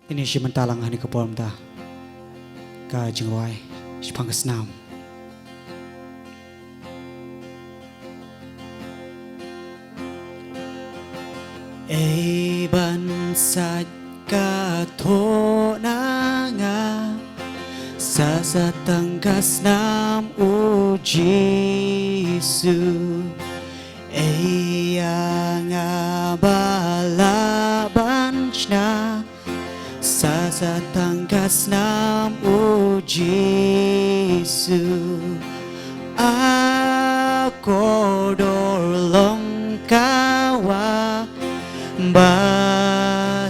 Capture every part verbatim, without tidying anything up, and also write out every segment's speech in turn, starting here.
Ini shi mynta lang ha kane ka por mynta ka jingrwai shaphang ka snam. Ei ban sait ka thoh na nga sa sa tang ka snam u Jisu. Ei ïa nga ba lah ban shna sa sa tang ka snam u Jisu. A kordor long ka wah ba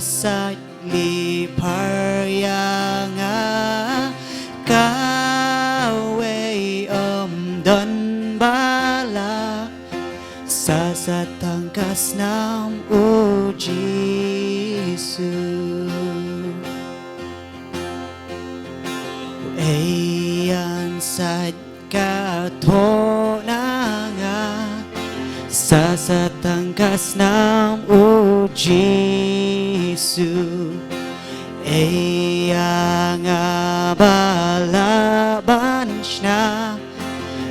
sait lipar ïa nga, kawei ym don ba lah sa sa tang ka snam u Jisu. Ei ïan sait ka thoh na nga sa sa tang ka snam u Jisu. Ei ïa nga ba lah ban shna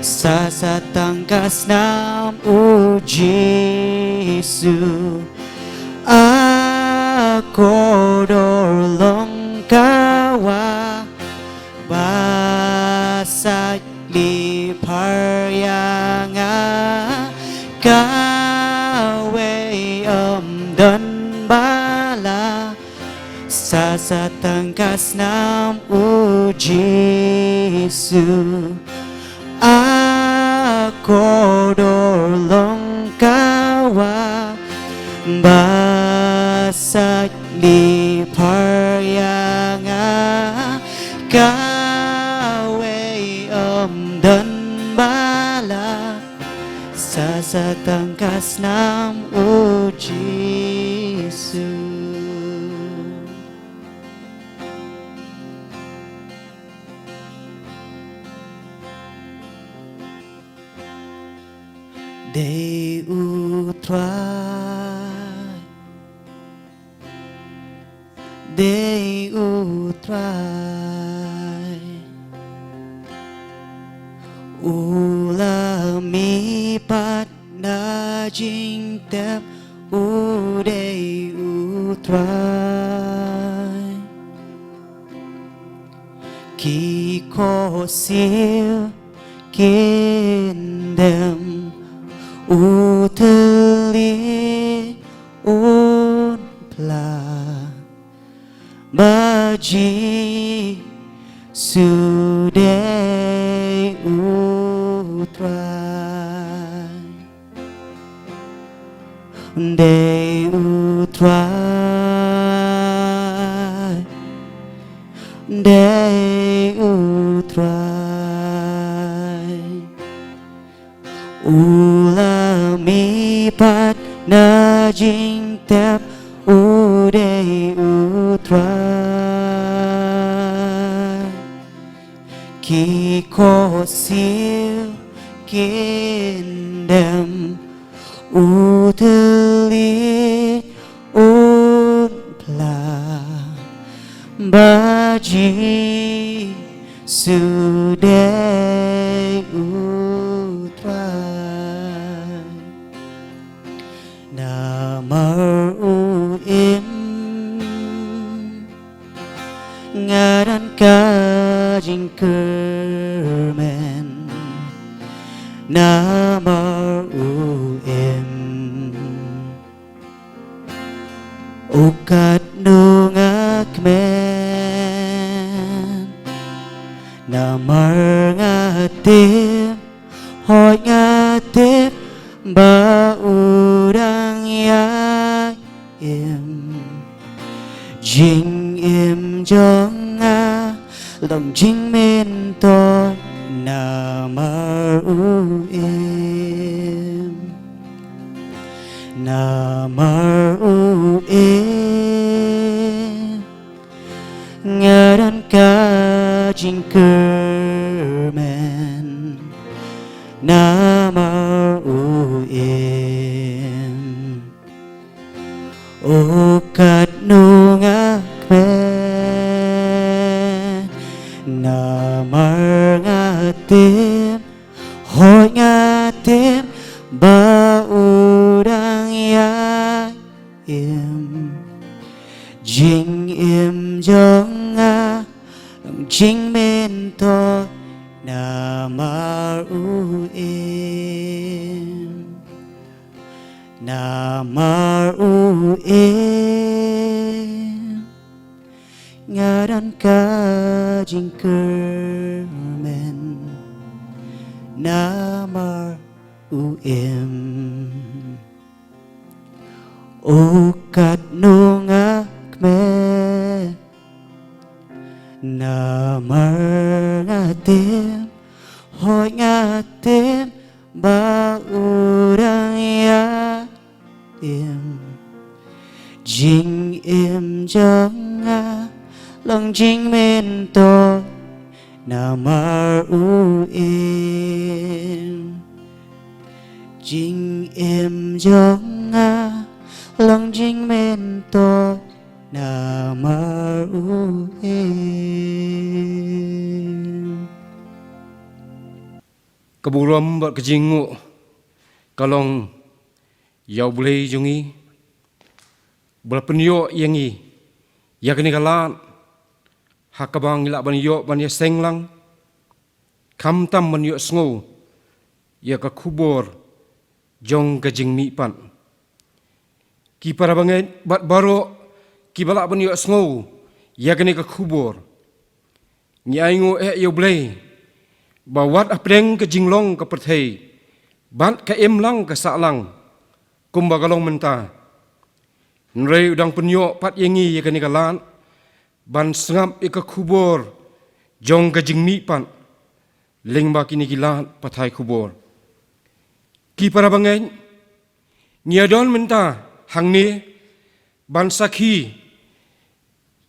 sa sa tang ka snam u Jisu. A kordor long ka wah ba sait lipar ïa nga, kawei ym don ba lah sa sa tang ka snam u Jisu. A kordor long ka wah ba sait lipar ïa nga, kawei ym don ba lah sa sa tang ka snam u Jisu. Dei u Trai, dei u Trai, u la mihpat na jingtep, u dei u Trai. Ki khohsiew kin dem, u thylliej un phla, ba Jisu dei u Trai. Dei u Trai, dei u Trai, u la mihpat na jingtep, u dei u Trai. Ki khohsiew kin dem, u thylliej un phla, ba Jisu dei u Trai. Namar u im, nga don ka jingkyrmen. Namar u im, u katno nga kmen. Namar nga tip, hooid nga tip, ba u dang ïai im. Jingim jong nga long jingmyntoi, namar u im. Namar u im, nga don ka jingkyrmen. Namar u im, u katno nga kmen. im. Jingim jong nga long jingmyntoi namar u im. Namar u im. Nga don ka jingkyrmen namar u im. U katno nga kmen namar nga tim, hooid nga tim ba u dang ïa im. Jingim jong nga long jingmyntoi namar u im. Jingim jong nga long jingmyntoi namar u im. Ka burom bad ka jingnguh ka long ïa U Blei jong ngi, ba la pynïoh ïa ngi ïa kane ka lad ha kaba ngi lah ban ïoh ban ïaseng lang, khamtam ban ïohsngew ïa ka khubor jong ka jingmihpat. Ki para bangeit bad baroh kiba lah ban ïohsngew ïa kane ka khubor, ngi ainguh eh ïa U Blei ba wat hapdeng ka jinglong ka pyrthei bad ka imlang ka sahlang kumba ka long mynta, hynrei u dang pynïoh pat ïa ngi ïa kane ka lad ban sngap ïa ka khubor jong ka jingmihpat lyngba kine ki lad pathai khubor. Ki para bangeit, ngi ïa don mynta hangne ban sakhi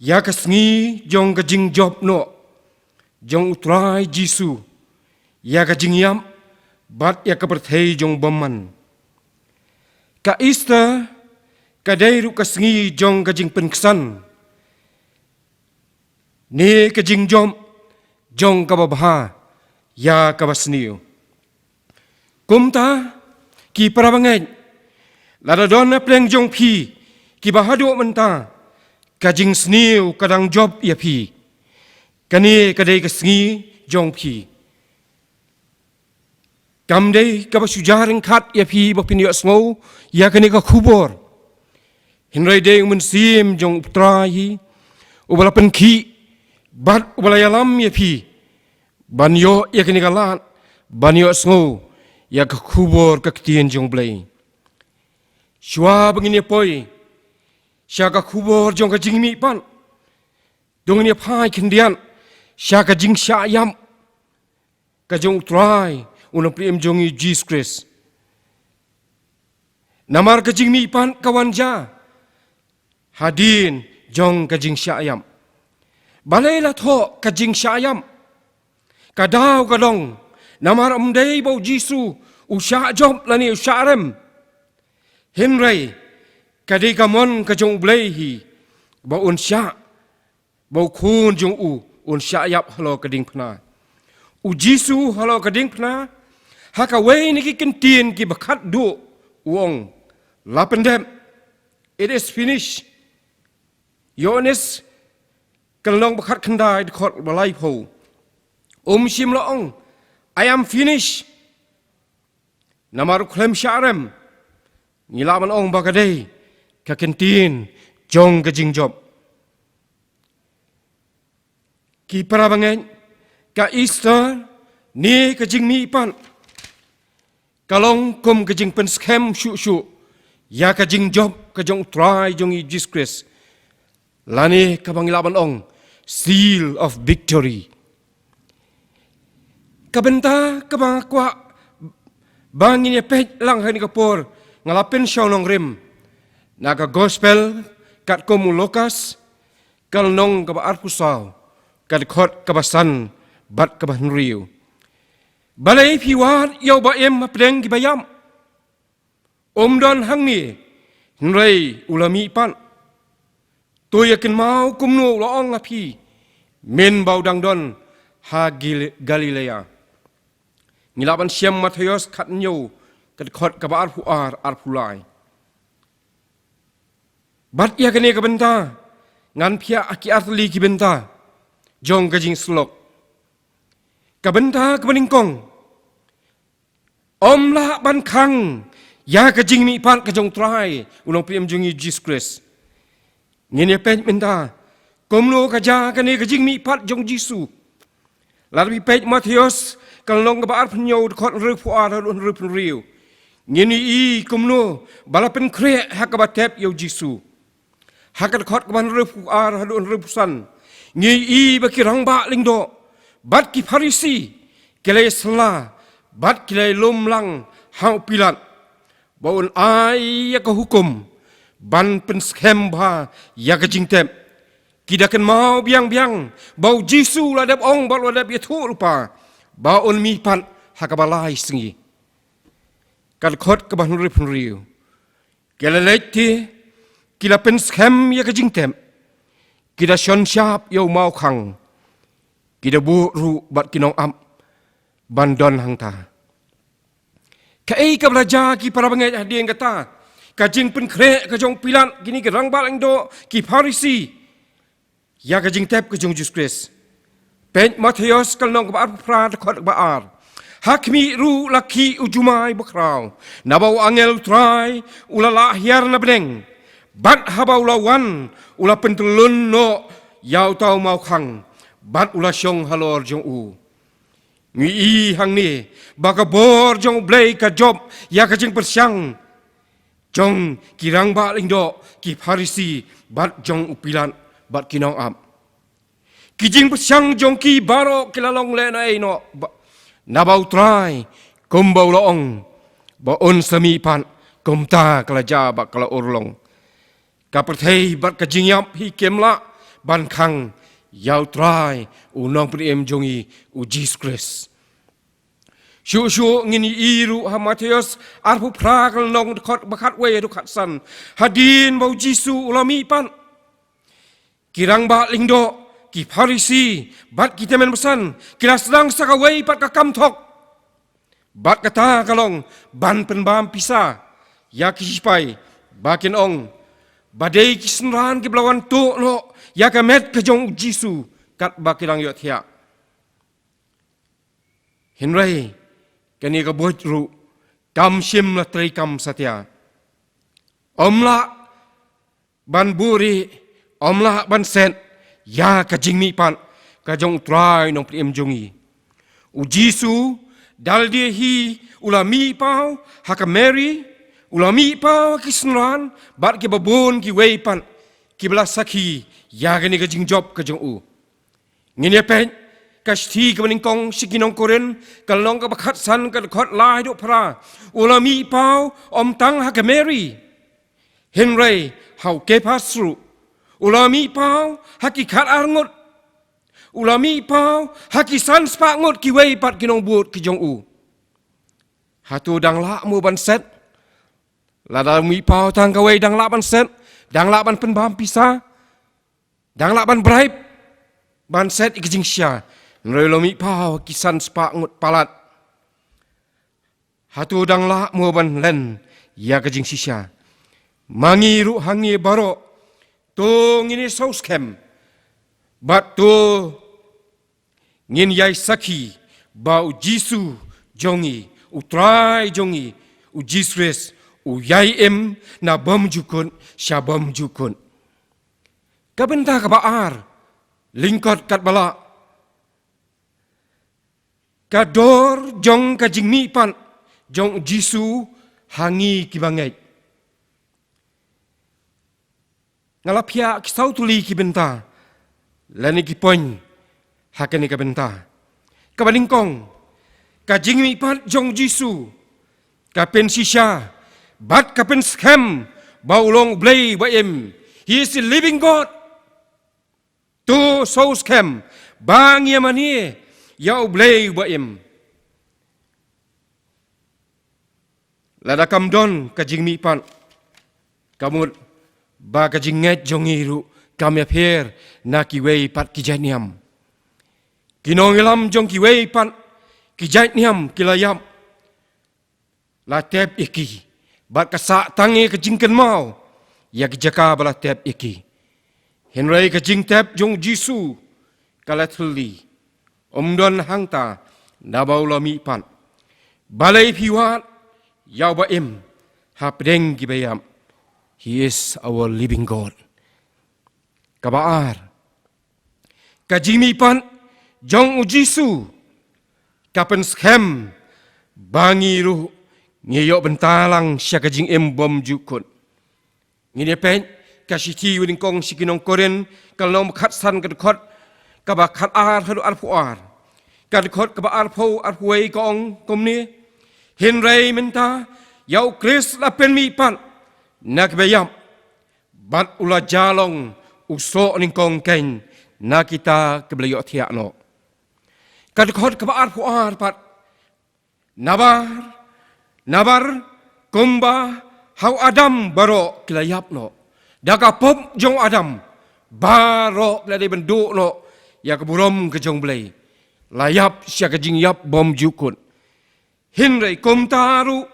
ïa ka sngi jong ka jingjop noh jong U Trai Jisu ïa ka jingïap bad ïa ka pyrthei jong u bymman. Ka Easter ka dei ruh ka sngi jong ka jingpynksan ne ka jingjop jong kaba bha ïa kaba sniew. Kumta, ki para bangeit, lada don hapdeng jong phi kiba haduh mynta ka jingsniew ka dang jop ïa phi, kane ka dei ka sngi jong phi. Kam dei kaba shu jia ryngkat ïa phi ba phin ïohsngew ïa kane ka khubor, hynrei dei U Mynsiem jong U Trai hi uba la pynkhih bad uba la ïalam ïa phi ban ïoh ïa kane ka lad ban ïohsngew ïa ka khubor ka ktien jong U Blei. Shuwa ba ngin ïa poi sha ka khubor jong ka jingmihpat, to ngin ïa phai khyndiat sha ka jingshah ïap ka jong U Trai, U Nongpynim jong ngi Jisu Khrist. Namar ka jingmihpat ka wan jia hadien jong ka jingshah ïap. Balei la thoh ka jingshah ïap? Ka daw ka long namar ym dei ba U Jisu u shah jop lane u shah rem, hynrei ka dei ka mon ka jong U Blei hi ba un shah, ba U Khun jong u un shah ïap halor ka diengphna. U Jisu halor ka diengphna, ha kawei na ki kyntien kiba khatduh u ong, la pyndep, it is finished. Ïoannis ka lynnong ba khatkhyndai dkhot ba laiphew, um shym la ong, I am finished. Namar u khlem shah rem, ngi lah ban ong ba ka dei ka kyntien jong ka jingjop. Ki para bangeit, ka Easter ne ka jingmihpat ka long kum ka jingpynskhem shuh shuh ïa ka jingjop ka jong U Trai jong ngi Jisu Khrist, lane kaba ngi lah ban ong seal of victory. Ka bynta kaba nga kwah ba ngin ïa peit lang ha kane ka por, nga la pynshong nongrim na ka Gospel katkum u Lukas, ka lynnong kaba arphew saw, ka dkhot kaba san bad kaba hynriew. Balei phi wad ïa uba im hapdeng kiba ïap? Um don hangne, hynrei u la mihpat. To ïa kynmaw kumno u la ong ha phi mynba u dang don ha Gil-, Galilea. Ngi lah ban shem Mathaios khathynñiew, ka dkhot kaba arphew ar, arphew lai. Bad ïa kane ka bynta ngan phiah ha ki artylli ki bynta jong ka jingsyllok. Ka bynta kaba nyngkong, ym lah ban khang ïa ka jingmihpat ka jong U Trai, U Nongpynim jong ngi Jisu Khrist. Ngin ïa peit mynta kumno ka jia kane ka jingmihpat jong U Jisu. Lada phi peit Mathaios ka lynnong kaba arphew hynñiew, dkhot hynriewphew ar haduh hynriewphew hynriew, ngin ïohi kumno ba la pynkhreh ha kaba tep ïa U Jisu. Ha ka dkhot kaba hynriewphew ar haduh hynriewphew san, ngi ïohi ba ki rangbah lyngdoh bad ki Pharisi ki la ïasylla bad ki la ïalum lang ha u Pilat ba un ai ïa ka hukum ban pynskhem bha ïa ka jingtep. Ki da kynmaw biang biang ba U Jisu u la dep ong bad u la dep ïathuh lypa ba un mihpat ha kaba lai sngi. Ka dkhot kaba hynriewphew hynriew, ki la leit te, ki la pynskhem ïa ka jingtep, ki da shon shap ïa u mawkhang, ki da buh ruh bad ki nongap ban don hangta. Kaei kaba la jia ki para bangeit hadien kata ka jingpynkhreh ka jong u Pilat, kine ki rangbah lyngdoh, ki Pharisi, ïa ka jingtep ka jong U Jisu Khrist? Peit Mathaios ka lynnong kaba arphew phra, dkhot kaba ar. Ha khmih ruh la khih u jumai bakhraw, naba u angel U Trai u la lah hiar na bneng, bad haba u la wan u la pyntyllun noh ïa uta u mawkhang bad u la shong halor jong u. Ngi ïohi hangne ba ka bor jong U Blei ka jop ïa ka jingpyrshang jong ki rangbah lyngdoh, ki Pharisi, bad jong u Pilat bad ki nongap. Ki jingpyrshang jong ki baroh ki la long lehnohei noh ba, naba U Trai kumba u la ong ba un sa mihpat, kumta ka la jia bad ka la urlong. Ka pyrthei bad ka jingïap hi kim lah ban khang ïa U Trai, U Nongpynim jong ngi U Jisu Khrist. Shuh shuh ngin ïohi ruh ha Mathaios arphew phra ka lynnong, dkhot ba khatwei haduh khatsan, hadien ba U Jisu u la mihpat, ki rangbah lyngdoh, ki Pharisi, bad ki tymmen basan ki la sdang sa kawei pat ka kam thok. Bad kata ka long ban pynbam pisa ïa ki sipai, ba kin ong ba dei ki synran kiba la wan tuh noh ïa ka met ka jong U Jisu katba ki dang ïohthiah. Hynrei kane ka buit ruh kam shym la treikam satia. Ym lah ban buhrieh, ym lah ban set ïa ka jingmihpat ka jong U Trai Nongpynim jong ngi. U Jisu da lade hi u la mihpaw ha ka Mary, u la mihpaw ha ki synran bad kiba bun kiwei pat kiba la sakhi ïa kane ka jingjop ka jong u. Ngin ïa peit ka shithi kaba nyngkong sha ki nong Korinth, ka lynnong kaba khatsan, ka dkhot lai haduh phra. U la mihpaw ym tang ha ka Mary, hynrei ha u Kephas ruh. U la mihpaw ha ki khatar ngut. U la mihpaw ha ki san spah ngut kiwei pat ki nongbud ki jong u. Hato dang lah mo ban set? Lada mihpaw tang kawei, dang lah ban set? Dang lah ban pynbam pisa? Dang lah ban bribe ban set ïa ka jingshisha? Hynrei u la mihpaw ha ki san spah ngut palat. Hato dang lah mo ban len ïa ka jingshisha? Ma ngi ruh hangne baroh, to ngin ïa sngewskhem bad to ngin ïai sakhi ba U Jisu jong ngi, U Trai jong ngi, U Jisu Khrist, u ïai im na bymjukut sha bymjukut. Ka bynta kaba ar, lyngkot katba lah, ka dor jong ka jingmihpat jong U Jisu ha ngi kiba ngeit. Nga la phiah ki saw tylli ki bynta lane ki point ha kane ka bynta. Kaba nyngkong, ka jingmihpat jong U Jisu ka pynshisha bad ka pynskhem ba u long U Blei ba im. He is the living God. To sngewskhem ba ngi ïa mane ïa U Blei ba im. Lada kam don ka jingmihpat, ka mut ba ka jingngeit jong ngi ruh kam ïapher na kiwei pat ki jait niam. Ki nongïalam jong kiwei pat ki jait niam ki la ïap, la tep ïa ki bad ka sah tang ïa ka jingkynmaw ïa ki jaka ba la tep ïa ki. Hynrei ka jingtep jong u Jisu ka la thylli. Um don hangta naba u la mihpat. Balei phi wad ïa uba im hapdeng kiba ïap? He is our living God. Kaba ar, ka jingmihpat jong u Jisu ka pynskhem ba ngi ruh ngi ïoh bynta lang sha ka jingim bymjukut. Ngin ïa peit ka shithi uba nyngkong sha ki nong Korinth, ka lynnong ba khatsan, ka dkhot kaba khatar haduh arphew ar. Ka dkhot kaba arphew, arphew wei ka ong kumne: Hynrei mynta ïa u Khrist la pynmihpat na kiba ïap, bad u la jia long u soh nyngkong keiñ na kita kiba la ïohthiah noh. Ka dkhot kaba arphew ar pat: Nabar, nabar kumba ha u Adam baroh ki la ïap noh. Da ka pop jong u Adam baroh ki la dei ban duh noh ïa ka burom ka jong u Blei, la ïap sha ka jingïap bymjukut. Hynrei kumta ruh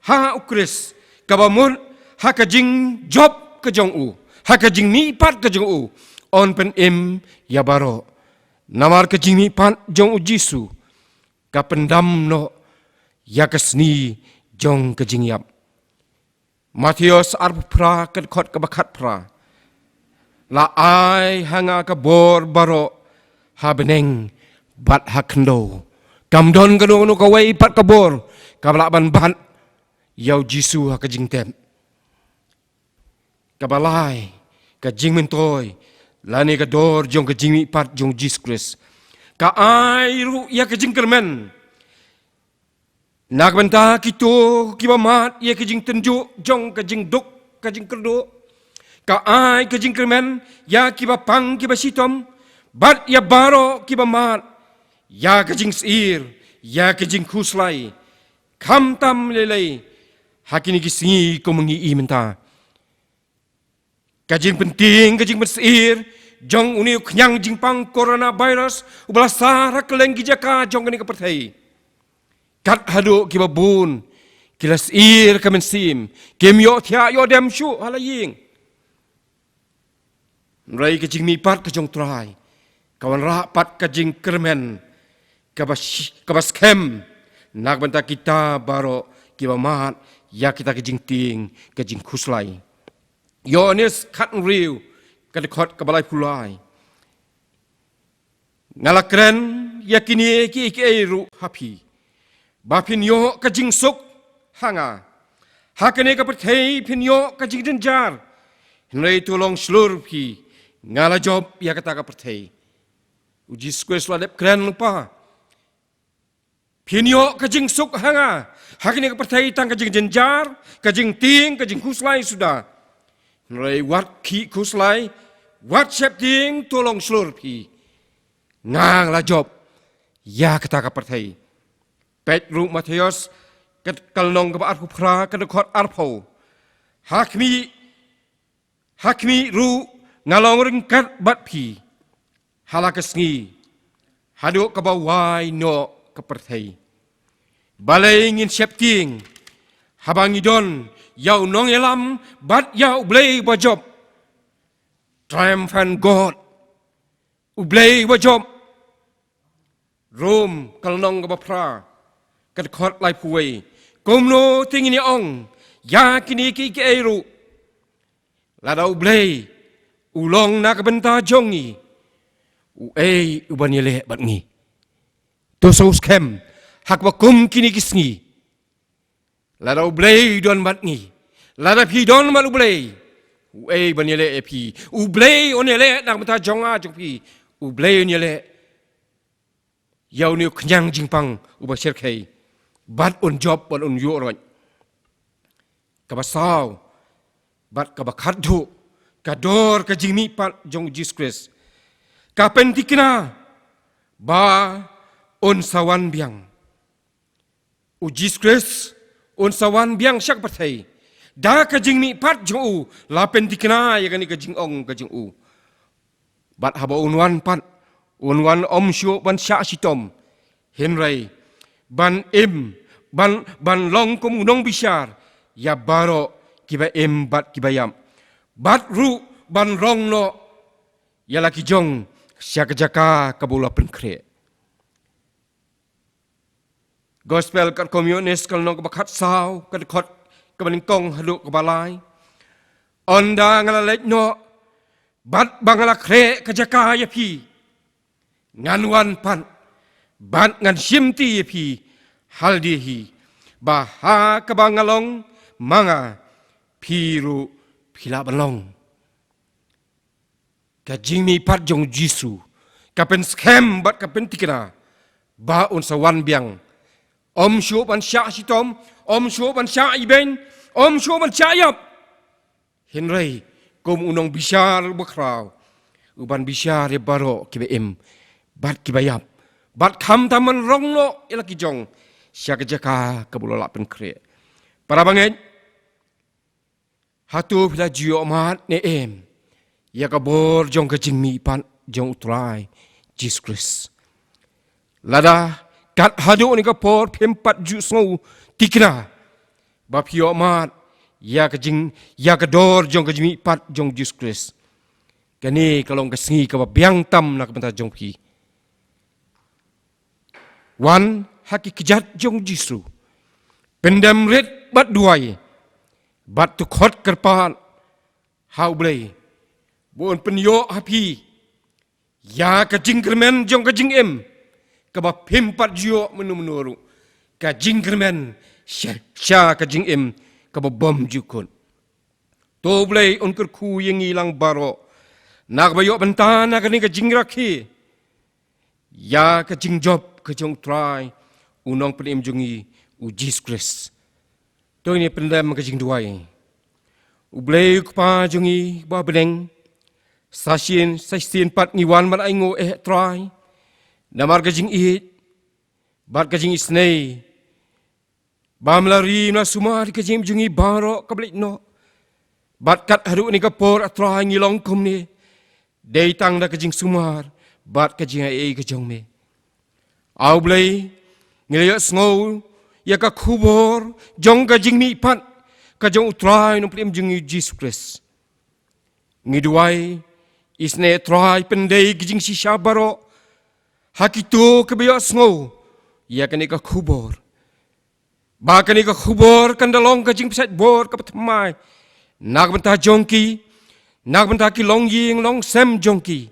ha u Khrist, kaba mut ha ka jingjop ka jong u, ha ka jingmihpat ka jong u, yn pynim ïa baroh. Namar ka jingmihpat jong u Jisu ka pyndam noh ïa ka sngi jong ka jingïap. Mathaios arphew phra, ka dkhot kaba khatphra: La ai ha nga ka bor baroh ha bneng bad ha khyndew. Kam don kano kano kawei pat ka bor kaba lah ban bat ïa u Jisu ha ka jingtep. Kaba lai, ka jingmyntoi lane ka dor jong ka jingmihpat jong u Jisu Khrist ka ai ruh ïa ka jingkyrmen na ka bynta kito kiba mad ïa ka jingtynjuh jong ka jingduk ka jingkyrduh. Ka ai ka jingkyrmen ïa kiba pang kiba shitom, bad ïa baroh kiba mad ïa ka jingsyier, ïa ka jingkhuslai, khamtam lei lei ha kine ki sngi kumba ngi i mynta. Ka jingpyntieng, ka jingpynsyier jong une u khñiang jingpang coronavirus uba la sar ha kylleng ki jaka jong kane ka pyrthei. Kat haduh kiba bun ki la syier ka mynsiem, kim ïohthiah ïoh dem shuh ha la ïing. Hynrei ka jingmihpat ka jong u Trai ka wanrah pat ka jingkyrmen kaba sh-, kaba skhem na ka bynta kita baroh kiba mad ïa kita ki jingtieng, ki jingkhuslai. Ïoannis khathynriew, ka dkhot kaba laiphew lai: Nga la kren ïa kine kiei kiei ruh ha phi, ba phin ïoh ka jingsuk ha nga. Ha kane ka pyrthei phin ïoh ka jingjynjar, hynrei to long shlur phi, nga la jop ïa kata ka pyrthei. U Jisu Khrist u la dep kren lypa: Phin ïoh ka jingsuk ha nga. Ha kane ka pyrthei tang ka jingjynjar, ka jingtieng, ka jingkhuslai suda. Hynrei wat khih khuslai, wat sheptieng, to long shlur phi, nga la jop ïa kata ka pyrthei. Peit ruh Mathaios, ka, ka lynnong kaba arphew phra, ka dkhot arphew: Ha khmih, ha khmih ruh nga long ryngkat bad phi ha la ka sngi haduh kaba wai noh ka pyrthei. Balei ngin sheptieng haba ngi don ïa u nongïalam bad ïa u Blei uba jop? Triumphant God, u Blei uba jop. Rom ka lynnong kaba phra, ka dkhot laiphew wei: Kumno te ngin ïa ong ïa kine kiei kiei ruh? Lada u Blei u long na ka bynta jong ngi, uei u ban ïaleh bad ngi? To sngewskhem ha kaba kum kine ki sngi. Lada u Blei u don bad ngi, lada phi don bad u Blei, uei ban ïaleh ïa phi? U Blei un ïaleh na ka bynta jong nga jong phi. U Blei un ïaleh ïa une u khñiang jingpang uba shyrkhei, bad un jop, bad un ïuh roit. Kaba saw bad kaba khatduh, ka dor ka jingmihpat jong u Jisu Khrist ka pynthikna ba un sa wan biang. U Jisu Khrist un sa wan biang sha ka pyrthei. Da ka jingmihpat jong u la pynthikna ïa kane ka jingong ka jong u. Bad haba un wan pat, un wan ym shuh ban shah shitom, hynrei ban im, ban, ban long kum u nongbishar ïa baroh kiba im bad kiba ïap. bad ruh ban rong noh ïa la ki jong sha ka jaka kaba u la pynkhreh. Gospel katkum u Ïoannis ka lynnong kaba khatsaw, ka dkhot kaba nyngkong haduh kaba lai. Ynda nga la leit noh bad ba nga la khreh ka jaka ïa phi, ngan wan pat bad ngan shimti ïa phi ha lade hi, ba ha kaba nga long ma nga, phi ruh phi lah ban long. Ka jingmihpat jong u Jisu ka pynskhem bad ka pynthikna ba un sa wan biang. Ym shuh ban shah shitom, ym shuh ban shah ibeiñ, ym shuh ban shah ïap. Hynrei kum u nongbishar uba khraw, u ban bishar ïa baroh kiba im bad kiba ïap, bad khamtam ban rong noh ïa la ki jong sha ka jaka kaba u la pynkhreh. Para bangeit, hato phi la ju ïohmad ne em ïa ka bor jong ka jingmihpat jong u Trai Jisu Khrist? Lada kat haduh kane ka por phim pat ju sngew thikna ba phi ïohmad ïa ka jing, ïa ka dor jong ka jingmihpat jong u Jisu Khrist, kane ka long ka sngi kaba biang tam na ka bynta jong phi. Wan ha ki kjat jong u Jisu, pyndem rit bad duwai, bad to khot kyrpad ha u Blei ba un pynïoh ha phi ïa ka jingkyrmen jong ka jingim kaba phim pat ju ïoh mynno mynno ruh, ka jingkyrmen sha, sha ka jingim kaba bymjukut. To u Blei un kyrkhu ïa ngi lang baroh na kaba ïoh bynta na kane ka jingrakhe ïa ka jingjop ka jong u Trai, u Nongpynim jong ngi, u Jisu Khrist. To ngin pyndem ka jingduwai. U Blei u Kpa jong ngi ba ha bneng, sa shisien, sa shisien pat ngi wan ban ainguh, eh Trai, namar ka jingïeit bad ka jingisynei ba me la ri, me la sumar ïa ka jingim jong ngi baroh kaba leit noh. Bad kat haduh kane ka por, ah Trai, ngi long kumne dei tang da ka jingsumar bad ka jingaiei ka jong me. Ah u Blei, ngi la ïohsngew ïa ka khubor jong ka jingmihpat ka jong u Trai Nongpynim jong ngi, u Jisu Khrist. Ngi duwai, isynei Trai, pyndei ka jingshisha baroh ha kito kiba ïohsngew ïa kane ka khubor, ba kane ka khubor kan da long ka jingpynshait bor kaba thymmai na ka bynta jong ki, na ka bynta ki longïing longsem jong ki.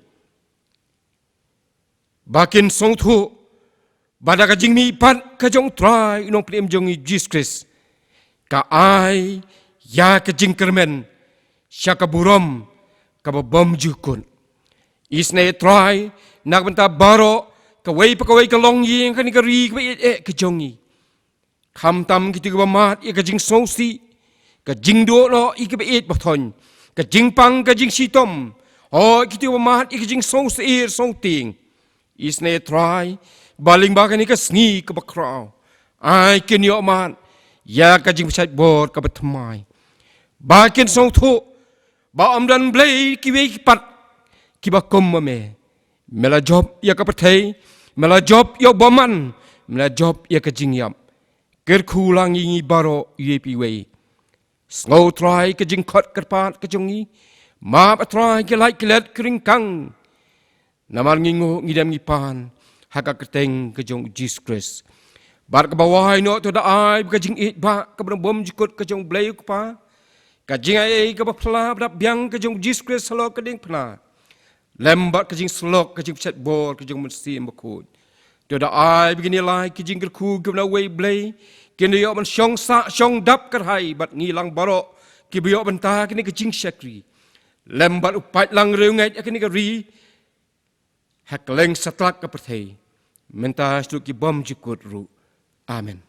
Ba kin sngewthuh ba da ka jingmihpat ka jong u Trai, u Nongpynim jong ngi, u Jisu Khrist, ka ai ïa ka jingkyrmen sha ka burom kaba bymjukut. Isynei Trai, na ka bynta baroh, kawei pa kawei ka longïing kane ka ri kaba ïeit eh ka jong ngi, khamtam kito kiba mad ïa ka jingsngewsih, ka jingduh noh ïa kiba ïeit ba thoh, ka jingpang ka jingshitom, hooid kito kiba mad ïa ka jingsngewsyier sngewtieng. Isynei Trai, ba lyngba kane ka sngi kaba khraw, ai kin ïohmad ïa ka jingpynshait bor kaba thymmai, ba kin sngewthuh ba ym don Blei kiwei pat kiba kum ma me. Me la jop ïa ka pyrthei, me la jop ïa u bymman, me la jop ïa ka jingïap. Kyrkhu lang ïa ngi baroh iwei pa iwei. Sngew Trai ka jingkhot kyrpad ka jong ngi. Map ah Trai ki lait ki let ki ryngkang, namar ngi nguh, ngi dem, ngi pan ha ka kyrteng ka jong u Jisu Khrist. Bad kaba wai noh, to da ai ba ka jingïeit ba kaba bymjukut ka jong u Blei u Kpa, ka jingaiei kaba phylla ba dap biang ka jong u Jisu Khrist halor ka diengphna, lem bad ka jingsyllok ka jingpynshait bor ka jong u Mynsiem Bakhuid, to da ai ba kine lai ki jingkyrkhu kiba na uwei u Blei kin da ïoh ban shong sah shong dap kyrhai bad ngi lang baroh kiba ïoh bynta ha kane ka jingshakri, lem bad u paidlang riewngeit ha kane ka ri, ha kylleng satlak ka pyrthei, mynta shaduh ki bymjukut ruh. Amen.